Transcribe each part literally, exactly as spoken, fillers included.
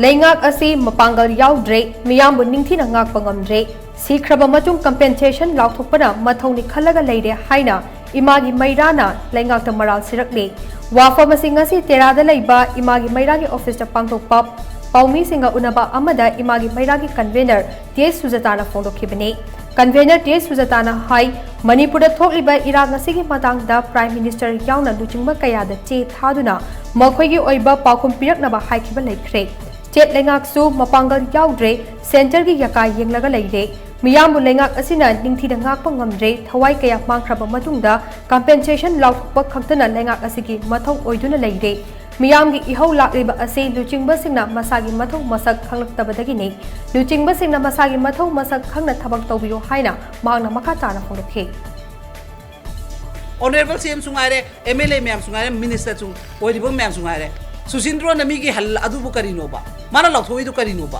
ꯂꯩꯉꯥꯛ ꯑꯁꯤ ꯃꯄꯥꯡꯒꯜ ꯌꯥꯎꯗ꯭ꯔꯦ, ꯃꯤꯌꯥꯝꯕꯨ ꯅꯤꯡꯊꯤꯅ ꯉꯥꯛꯄ ꯉꯝꯗ꯭ꯔꯦ, ꯁꯤꯈ꯭ꯔꯕ ꯃꯇꯨꯡ ꯀꯝꯄꯦꯟꯁꯦꯁꯟ ꯂꯥꯎꯊꯣꯛꯄꯅ ꯃꯊꯧꯅꯤ ꯈꯜꯂꯒ ꯂꯩꯔꯦ ꯍꯥꯏꯅ ꯏꯃꯥꯒꯤ ꯃꯩꯔꯥꯅ ꯂꯩꯉꯥꯛꯇ ꯃꯔꯥꯜ ꯁꯤꯔꯛꯂꯤ꯫ ꯋꯥꯐꯝ ꯑꯁꯤ ꯉꯁꯤ ꯇꯦꯔꯥꯗ ꯂꯩꯕ ꯏꯃꯥꯒꯤ ꯃꯩꯔꯥꯒꯤ ꯑꯣꯐꯤꯁꯇ ꯄꯥꯡꯊꯣꯛꯄ ꯄꯥꯎꯃꯤꯁꯤꯡꯒ ꯎꯅꯕ ꯑꯃꯗ ꯏꯃꯥꯒꯤ ꯃꯩꯔꯥꯒꯤ ꯀꯟꯚꯦꯅꯔ ꯇꯤ ꯑꯦꯁ ꯁꯨꯖꯇꯥꯅ ꯐꯣꯡꯗꯣꯛꯈꯤꯕꯅꯤ꯫ ꯀꯟꯚꯦꯅꯔ ꯇꯤ ꯑꯦꯁ ꯁꯨꯖꯇꯥꯅ ꯍꯥꯏ, ꯃꯅꯤꯄꯨꯔꯗ ꯊꯣꯛꯂꯤꯕ ꯏꯔꯥꯡ ꯑꯁꯤꯒꯤ ꯃꯇꯥꯡꯗ ꯄ꯭ꯔꯥꯏꯝ ꯃꯤꯅꯤꯁꯇꯔ ꯌꯥꯎꯅ ꯂꯨꯆꯤꯡꯕ ꯀꯌꯥꯗ ꯆꯦ ꯊꯥꯗꯨꯅ ꯃꯈꯣꯏꯒꯤ ꯑꯣꯏꯕ ꯄꯥꯎꯈꯨꯝ ꯄꯤꯔꯛꯅꯕ ꯍꯥꯏꯈꯤꯕ ꯂꯩꯈ꯭ꯔꯦ꯫ ꯁ꯭ꯇꯦꯠ ꯂꯩꯉꯥꯛꯁꯨ ꯃꯄꯥꯡꯒꯜ ꯌꯥꯎꯗ꯭ꯔꯦ, ꯁꯦꯟꯇꯔꯒꯤ ꯌꯥꯀꯥ ꯌꯦꯡꯂꯒ ꯂꯩꯔꯦ꯫ ꯃꯤꯌꯥꯝꯕꯨ ꯂꯩꯉꯥꯛ ꯑꯁꯤꯅ ꯅꯤꯡꯊꯤꯅ ꯉꯥꯛꯄ ꯉꯝꯗ꯭ꯔꯦ, ꯊꯋꯥꯏ ꯀꯌꯥ ꯃꯥꯡꯈ꯭ꯔꯕ ꯃꯇꯨꯡꯗ ꯀꯝꯄꯦꯟꯁꯦꯁꯟ ꯂꯥꯎꯊꯣꯛꯄ ꯈꯛꯇꯅ ꯂꯩꯉꯥꯛ ꯑꯁꯤꯒꯤ ꯃꯊꯧ ꯑꯣꯏꯗꯨꯅ ꯂꯩꯔꯦ꯫ ꯃꯤꯌꯥꯝꯒꯤ ꯏꯍꯧ ꯂꯥꯛꯂꯤꯕ ꯑꯁꯤ ꯂꯨꯆꯤꯡꯕꯁꯤꯡꯅ ꯃꯁꯥꯒꯤ ꯃꯊꯧ ꯃꯁꯛ ꯈꯪꯂꯛꯇꯕꯗꯒꯤꯅꯤ꯫ ꯂꯨꯆꯤꯡꯕꯁꯤꯡꯅ ꯃꯁꯥꯒꯤ ꯃꯊꯧ ꯃꯁꯛ ꯈꯪꯅ ꯊꯕꯛ ꯇꯧꯕꯤꯌꯨ ꯍꯥꯏꯅ ꯃꯍꯥꯛꯅ ꯃꯈꯥ ꯇꯥꯅ ꯐꯣꯡꯗꯣꯛꯈꯤ꯫ ꯑꯣꯅꯔꯦꯕꯜ ꯁꯤ ꯑꯦꯝꯁꯨ ꯉꯥꯏꯔꯦ, ꯑꯦꯝ ꯑꯦꯜ ꯑꯦ ꯃꯌꯥꯝꯁꯨ ꯉꯥꯏꯔꯦ, ꯃꯤꯅꯤꯁꯇꯔꯁꯨ ꯑꯣꯏꯔꯤꯕ ꯃꯌꯥꯝꯁꯨ ꯉꯥꯏꯔꯦ, ꯁꯨꯁꯤꯟꯗ꯭ꯔꯣꯅ ꯃꯤꯒꯤ ꯍꯜ ꯑꯗꯨꯕꯨ ꯀꯔꯤꯅꯣꯕ? ꯃꯥꯅ ꯂꯥꯎꯊꯣꯛꯏꯗꯨ ꯀꯔꯤꯅꯣꯕ?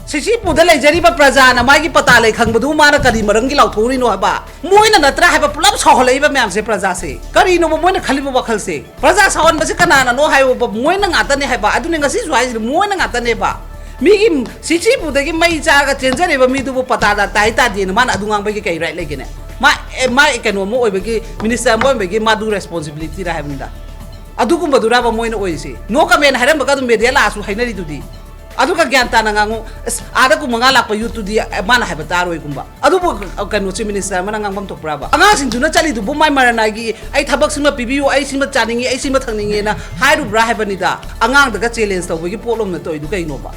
ꯁꯤꯁꯤꯄꯨꯗ ꯂꯩꯖꯔꯤꯕ ꯄ꯭ꯔꯖꯥꯅ ꯃꯥꯒꯤ ꯄꯇꯥ ꯂꯩ ꯈꯪꯕꯗꯨ ꯃꯥꯅ ꯀꯔꯤ ꯃꯔꯝꯒꯤ ꯂꯥꯎꯊꯣꯛꯎꯔꯤꯅꯣ ꯍꯥꯏꯕ? ꯃꯣꯏꯅ ꯅꯠꯇ꯭ꯔꯥ ꯍꯥꯏꯕ ꯄꯨꯂꯞ ꯁꯥꯎꯍꯜꯂꯛꯏꯕ ꯃꯌꯥꯝꯁꯦ ꯄ꯭ꯔꯖꯥꯁꯦ? ꯀꯔꯤꯅꯣꯕ ꯃꯣꯏꯅ ꯈꯜꯂꯤꯕ ꯋꯥꯈꯜꯁꯦ? ꯄ꯭ꯔꯖꯥ ꯁꯥꯎꯍꯟꯕꯁꯦ ꯀꯅꯥꯅꯅꯣ ꯍꯥꯏꯕ ꯃꯣꯏꯅ ꯉꯥꯛꯇꯅꯦ ꯍꯥꯏꯕ꯫ ꯑꯗꯨꯅꯦ ꯉꯁꯤꯁꯨ ꯍꯥꯏꯁꯤꯅꯤ, ꯃꯣꯏꯅ ꯉꯥꯛꯇꯅꯦꯕ꯫ ꯃꯤꯒꯤ ꯁꯤꯁꯤꯄꯨꯗꯒꯤ ꯃꯩ ꯆꯥꯔꯒ ꯆꯦꯟꯖꯔꯤꯕ ꯃꯤꯗꯨꯕꯨ ꯄꯇꯥꯗ ꯇꯥꯏ ꯇꯥꯗꯦꯅ ꯃꯥꯅ ꯑꯗꯨ ꯉꯥꯡꯕꯒꯤ ꯀꯩ ꯔꯥꯏꯠ ꯂꯩꯒꯦꯅꯦ? ꯃꯥ ꯑꯦ, ꯃꯥ ꯀꯩꯅꯣ ꯑꯃ ꯑꯣꯏꯕꯒꯤ, ꯃꯤꯅꯤꯁꯇꯔ ꯑꯃ ꯑꯣꯏꯕꯒꯤ ꯃꯥꯗꯨ ꯔꯦꯁꯄꯣꯟꯁꯤꯕꯤꯂꯤꯇꯤꯔ ꯍꯥꯏꯕꯅꯤꯗ꯫ ꯑꯗꯨꯒꯨꯝꯕꯗꯨꯔꯕ ꯃꯣꯏꯅ ꯑꯣꯏꯔꯤꯁꯤ? ꯅꯣ ꯀꯃꯦꯟ ꯍꯥꯏꯔꯝꯕꯒ ꯑꯗꯨꯝ ꯃꯦꯗꯤꯌꯥ ꯂꯥꯛꯑꯁꯨ ꯍꯥꯏꯅꯔꯤꯗꯨꯗꯤ꯫ ꯑꯗꯨꯒ ꯒ꯭ꯌꯥꯟ ꯇꯥꯅ ꯉꯥꯡꯉꯨ꯫ ꯑꯁ, ꯑꯥꯗ ꯀꯨꯝ ꯃꯉꯥ ꯂꯥꯛꯄ ꯌꯨꯠꯇꯨꯗꯤ ꯃꯥꯅ ꯍꯥꯏꯕ ꯇꯥꯔꯣꯏꯒꯨꯝꯕ꯫ ꯑꯗꯨꯕꯨ ꯀꯩꯅꯣꯁꯤ ꯃꯤꯅꯤꯁꯇꯔ ꯑꯃꯅ ꯉꯥꯡꯐꯝ ꯊꯣꯛꯄ꯭ꯔꯕ? ꯑꯉꯥꯡꯁꯤꯡꯗꯨꯅ ꯆꯠꯂꯤꯗꯨꯕꯨ ꯃꯥꯏ ꯃꯔꯅꯥꯏꯒꯤ, "ꯑꯩ ꯊꯕꯛꯁꯤꯃ ꯄꯤꯕꯤꯌꯨ, ꯑꯩ ꯁꯤꯃ ꯆꯥꯅꯤꯡꯉꯤ, ꯑꯩ ꯁꯤꯃ ꯊꯛꯅꯤꯡꯉꯦꯅ" ꯍꯥꯏꯔꯨꯕ꯭ꯔꯥ ꯍꯥꯏꯕꯅꯤꯗ꯫ ꯑꯉꯥꯡꯗꯒ ꯆꯦꯂꯦꯟꯖ ꯇꯧꯕꯒꯤ ꯄꯣꯠꯂꯣꯝꯅ ꯇꯧꯔꯤꯗꯨ ꯀꯩꯅꯣꯕ?